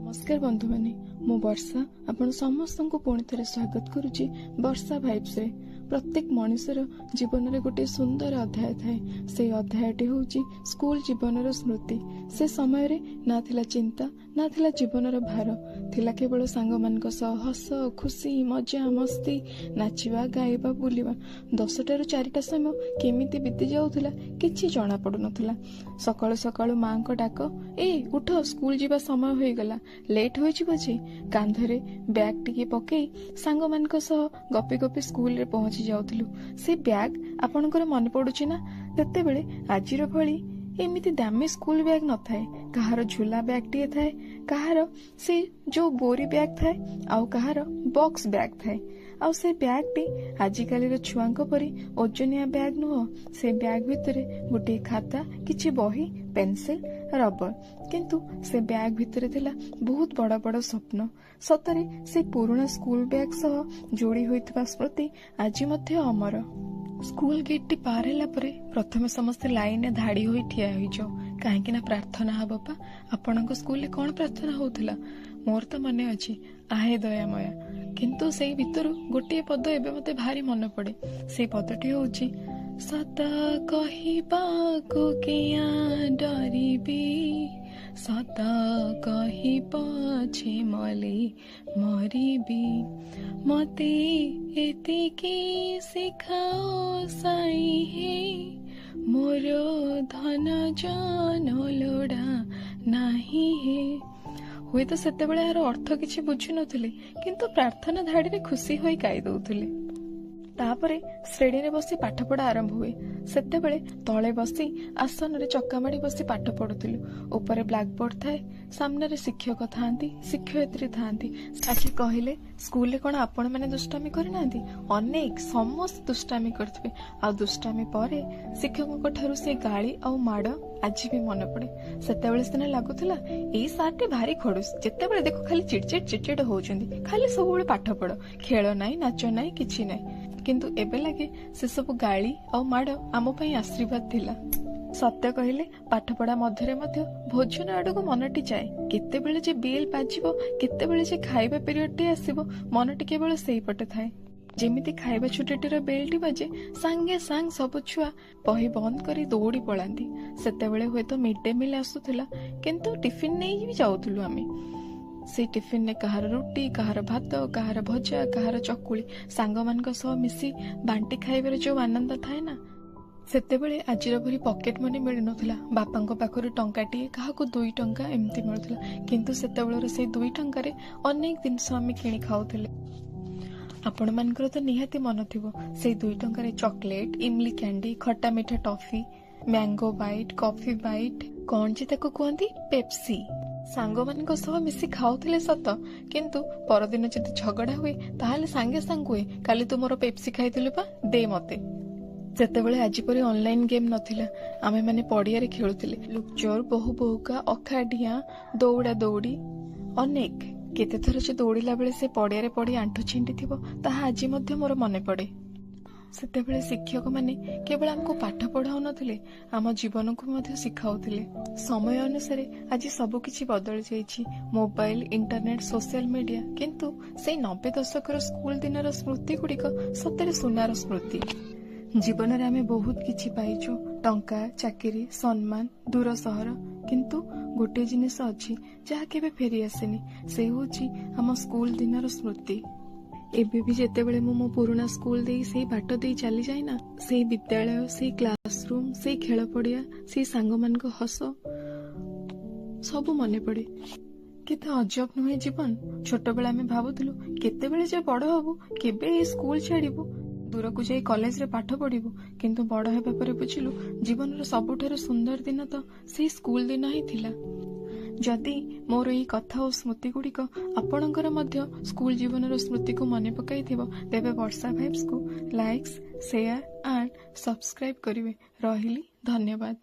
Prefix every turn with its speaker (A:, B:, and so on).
A: ନମସ୍କାର ବନ୍ଧୁମାନେ, ମୁଁ ବର୍ଷା ଆପଣ ସମସ୍ତଙ୍କୁ ପୁଣି ଥରେ ସ୍ୱାଗତ କରୁଛି ବର୍ଷା ଭାଇବ୍ସରେ। ପ୍ରତ୍ୟେକ ମଣିଷର ଜୀବନରେ ଗୋଟିଏ ସୁନ୍ଦର ଅଧ୍ୟାୟ ଥାଏ। ସେଇ ଅଧ୍ୟାୟଟି ହେଉଛି ସ୍କୁଲ ଜୀବନର ସ୍ମୃତି। ସେ ସମୟରେ ନା ଥିଲା ଚିନ୍ତା, ନା ଥିଲା ଜୀବନର ଭାର। ଥିଲା କେବଳ ସାଙ୍ଗମାନଙ୍କ ସହ ହସ ଖୁସି, ମଜା ମସ୍ତି, ନାଚିବା, ଗାଇବା, ବୁଲିବା। 10ଟାରୁ 4ଟା ସମୟ କେମିତି ବିତି ଯାଉଥିଲା, କିଛି ଜଣା ପଡୁନଥିଲା। ସକାଳୁ ସକାଳୁ ମାଙ୍କ ଡାକ, "ଏ ଉଠ, ସ୍କୁଲ ଯିବା ସମୟ ହୋଇଗଲା, ଲେଟ୍ ହୋଇଯିବ ଯେ।" କାନ୍ଧରେ ବ୍ୟାଗ୍ ଟିକେ ପକେଇ ସାଙ୍ଗମାନଙ୍କ ସହ ଗପି ଗପି ସ୍କୁଲରେ ପହଞ୍ଚି ଯାଉଥିଲୁ। ସେ ବ୍ୟାଗ୍ ଆପଣଙ୍କର ମନେ ପଡୁଛି ନା? ସେତେବେଳେ ଆଜିର ଭଳି ଏମିତି ଦାମୀ ସ୍କୁଲ ବ୍ୟାଗ୍ ନଥାଏ। କାହାର ଝୁଲା ବ୍ୟାଗଟିଏ ଥାଏ, କାହାର ସେ ଯୋଉ ବୋରି ବ୍ୟାଗ୍ ଥାଏ, ଆଉ କାହାର ବକ୍ସ ବ୍ୟାଗ୍ ଥାଏ। ଆଉ ସେ ବ୍ୟାଗଟି ଆଜିକାଲିର ଛୁଆଙ୍କ ପରି ଓଜନିଆ ବ୍ୟାଗ୍ ନୁହଁ। ସେ ବ୍ୟାଗ୍ ଭିତରେ ଗୋଟିଏ ଖାତା, କିଛି ବହି, ପେନସିଲ, ରବର। କିନ୍ତୁ ସେ ବ୍ୟାଗ୍ ଭିତରେ ଥିଲା ବହୁତ ବଡ ବଡ ସ୍ୱପ୍ନ। ସତରେ ସେ ପୁରୁଣା ସ୍କୁଲ ବ୍ୟାଗ୍ ସହ ଯୋଡି ହୋଇଥିବା ସ୍ମୃତି ଆଜି ମଧ୍ୟ ଅମର। ସ୍କୁଲ ଗେଟଟି ପାର ହେଲା ପରେ ପ୍ରଥମେ ସମସ୍ତେ ଲାଇନରେ ଧାଡି ହୋଇ ଠିଆ ହୋଇଯାଉ, କାହିଁକି ନା ପ୍ରାର୍ଥନା ହବ ପା। ଆପଣଙ୍କ ସ୍କୁଲରେ କଣ ପ୍ରାର୍ଥନା ହଉଥିଲା? ମୋର ତ ମନେ ଅଛି, "ଆହେ ଦୟାମୟ"। କିନ୍ତୁ ସେଇ ଭିତରୁ ଗୋଟିଏ ପଦ ଏବେ ମତେ ଭାରି ମନେ ପଡେ। ସେଇ ପଦଟି ହଉଛି, "ସତ କହିବାକୁ କିଆଁ ଡରିବି, ସତ କହି ପଛେ ମଲେ ମରିବି, ମତେ ଏତିକି ଶିଖାଅ ସାଇ ହେ, ମୋର ଧନ ଜନ ଲୋଡ଼ା ନାହିଁ ହେ।" ହୁଏତ ସେତେବେଳେ ଏହାର ଅର୍ଥ କିଛି ବୁଝୁନଥିଲି, କିନ୍ତୁ ପ୍ରାର୍ଥନା ଧାଡ଼ିରେ ଖୁସି ହୋଇ ଗାଇ ଦଉଥିଲି। ତାପରେ ଶ୍ରେଣୀରେ ବସି ପାଠପଢା ଆରମ୍ଭ ହୁଏ। ସେତେବେଳେ ତଳେ ବସି ଆସନରେ ଚକାମାଡ଼ି ବସି ପାଠ ପଢୁଥିଲୁ। ଉପରେ ବ୍ଲାକବୋର୍ଡ ଥାଏ, ସାମ୍ନାରେ ଶିକ୍ଷକ ଥାଆନ୍ତି, ଶିକ୍ଷୟିତ୍ରୀ ଥାଆନ୍ତି। ଆଚ୍ଛା କହିଲେ, ସ୍କୁଲରେ କଣ ଆପଣମାନେ ଦୁଷ୍ଟାମି କରିନାହାନ୍ତି? ଅନେକ, ସମସ୍ତେ ଦୁଷ୍ଟାମି କରିଥିବେ। ଆଉ ଦୁଷ୍ଟାମି ପରେ ଶିକ୍ଷକଙ୍କ ଠାରୁ ସେ ଗାଳି ଆଉ ମାଡ଼ ଆଜି ବି ମନେ ପଡେ। ସେତେବେଳେ ସିନା ଲାଗୁଥିଲା, ଏଇ ସାର୍ଟି ଭାରି ଖଡୁସ, ଯେତେବେଳେ ଦେଖୁ ଖାଲି ଚିଡଚିଡ ଚିଡଚିଡ ହଉଛନ୍ତି, ଖାଲି ସବୁବେଳେ ପାଠ ପଢ, ଖେଳ ନାହିଁ, ନାଚ ନାହିଁ, କିଛି ନାହିଁ। କିନ୍ତୁ ଏବେ ଲାଗେ ସେସବୁ ଗାଳି ଆଉ ମାଡ଼ ଆମ ପାଇଁ ଆଶୀର୍ବାଦ ଥିଲା। ସତ୍ୟ କହିଲେ, ପାଠପଢା ମଧ୍ୟରେ ମଧ୍ୟ ଭୋଜନ ଆଡକୁ ମନଟି ଯାଏ। କେତେବେଳେ ଯେ ବେଲ୍ ବାଜିବ, କେତେବେଳେ ଯେ ଖାଇବା ପିରିୟଡଟି ଆସିବ, ମନଟି କେବଳ ସେଇପଟେ ଥାଏ। ଯେମିତି ଖାଇବା ଛୁଟିଟିର ବେଲ୍ଟି ବାଜେ, ସାଙ୍ଗେ ସାଙ୍ଗ ସବୁ ଛୁଆ ବହି ବନ୍ଦ କରି ଦୌଡ଼ି ପଳାନ୍ତି। ସେତେବେଳେ ହୁଏତ ମିଡ୍ ଡେ ମିଲ୍ ଆସୁଥିଲା, କିନ୍ତୁ ଟିଫିନ ନେଇ ବି ଯାଉଥିଲୁ ଆମେ। ସେଇ ଟିଫିନରେ କାହାର ରୁଟି, କାହାର ଭାତ, କାହାର ଭଜା, କାହାର ଚକୁଳି, ସାଙ୍ଗମାନଙ୍କ ସହ ମିଶି ବାଣ୍ଟି ଖାଇବାରେ ଯୋଉ ଆନନ୍ଦ ଥାଏ ନା! ସେତେବେଳେ ଆଜିର ଭଳି ପକେଟ ମନି ମିଳୁନଥିଲା। ବାପାଙ୍କ ପାଖରୁ ଟଙ୍କାଟିଏ, କାହାକୁ 2 ଟଙ୍କା ଏମିତି ମିଳୁଥିଲା। କିନ୍ତୁ ସେତେବେଳର ସେଇ 2 ଟଙ୍କାରେ ଅନେକ ଜିନିଷ ଆମେ କିଣି ଖାଉଥିଲେ। ଆପଣମାନଙ୍କର ତ ନିହାତି ମନ ଥିବ, ସେଇ 2 ଟଙ୍କାରେ ଚକୋଲେଟ, ଇମଲି କ୍ୟାଣ୍ଡି, ଖଟା ମିଠା toffee, mango bite, coffee bite, କଣ ଯେ ତାକୁ କୁହନ୍ତି, ପେପ୍ସି, ସାଙ୍ଗମାନଙ୍କ ସହ ମିଶି ଖାଉଥିଲେ ସତ, କିନ୍ତୁ ପରଦିନ ଯଦି ଝଗଡା ହୁଏ, ତାହେଲେ ସାଙ୍ଗେ ସାଙ୍ଗ କୁହେ, "କାଲି ତୁ ମୋର ପେପ୍ସି ଖାଇଥିଲୁ ପା, ଦେ ମତେ।" ସେତେବେଳେ ଆଜି ପରି ଅନଲାଇନ ଗେମ୍ ନଥିଲା। ଆମେମାନେ ପଡିଆରେ ଖେଳୁଥିଲେ ଲୁଚୋର, ବୋହୁ ବୋହୁକା, ଅଖା ଡିଆଁ, ଦୌଡ଼ା ଦୌଡ଼ି, ଅନେକ। କେତେଥର ଯେ ଦୌଡ଼ିଲା ବେଳେ ସେ ପଡିଆରେ ପଡି ଆଣ୍ଠୁ ଛିଣ୍ଡିଥିବ, ତାହା ଆଜି ମଧ୍ୟ ମୋର ମନେ ପଡେ। ସେତେବେଳେ ଶିକ୍ଷକମାନେ କେବଳ ଆମକୁ ପାଠ ପଢାଉନଥିଲେ, ଆମ ଜୀବନକୁ ମଧ୍ୟ ଶିଖାଉଥିଲେ। ସମୟ ଅନୁସାରେ ଆଜି ସବୁକିଛି ବଦଳି ଯାଇଛି, ମୋବାଇଲ, ଇଣ୍ଟରନେଟ, ସୋସିଆଲ ମିଡିଆ। କିନ୍ତୁ ସେଇ 90 ଦଶକର ସ୍କୁଲ ଦିନର ସ୍ମୃତି ଗୁଡିକ ସତରେ ସୁନାର ସ୍ମୃତି। ଜୀବନରେ ଆମେ ବହୁତ କିଛି ପାଇଛୁ, ଟଙ୍କା, ଚାକିରି, ସମ୍ମାନ, ଦୂର ସହର। କିନ୍ତୁ ଗୋଟିଏ ଜିନିଷ ଅଛି ଯାହା କେବେ ଫେରି ଆସେନି, ସେ ହେଉଛି ଆମ ସ୍କୁଲ ଦିନର ସ୍ମୃତି। ଏବେ ବି ଯେତେବେଳେ ମୁଁ ମୋ ପୁରୁଣା ସ୍କୁଲ ଦେଇ, ସେଇ ବାଟ ଦେଇ ଚାଲିଯାଏ ନା, ସେଇ ବିଦ୍ୟାଳୟ, ସେଇ କ୍ଲାସରୁମ୍, ସେଇ ଖେଳ ପଡିଆ, ସେଇ ସାଙ୍ଗମାନଙ୍କ ହସ, ସବୁ ମନେ ପଡେ। କେତେ ଅଜବ ନୁହେଁ ଜୀବନ? ଛୋଟବେଳେ ଆମେ ଭାବୁଥିଲୁ, କେତେବେଳେ ଯେ ବଡ ହବୁ, କେବେ ଏଇ ସ୍କୁଲ ଛାଡିବୁ, ଦୂରକୁ ଯାଇ କଲେଜରେ ପାଠ ପଢିବୁ। କିନ୍ତୁ ବଡ ହେବା ପରେ ବୁଝିଲୁ, ଜୀବନର ସବୁଠାରୁ ସୁନ୍ଦର ଦିନ ତ ସେଇ ସ୍କୁଲ ଦିନ ହିଁ ଥିଲା। ଯଦି ମୋର ଏଇ କଥା ଓ ସ୍ମୃତି ଗୁଡ଼ିକ ଆପଣଙ୍କର ମଧ୍ୟ ସ୍କୁଲ ଜୀବନର ସ୍ମୃତିକୁ ମନେ ପକାଇଥିବ, ତେବେ ବର୍ଷା ଭାଇବ୍ସକୁ ଲାଇକ୍ସ, ସେୟାର ଆଣ୍ଡ ସବସ୍କ୍ରାଇବ କରିବେ। ରହିଲି, ଧନ୍ୟବାଦ।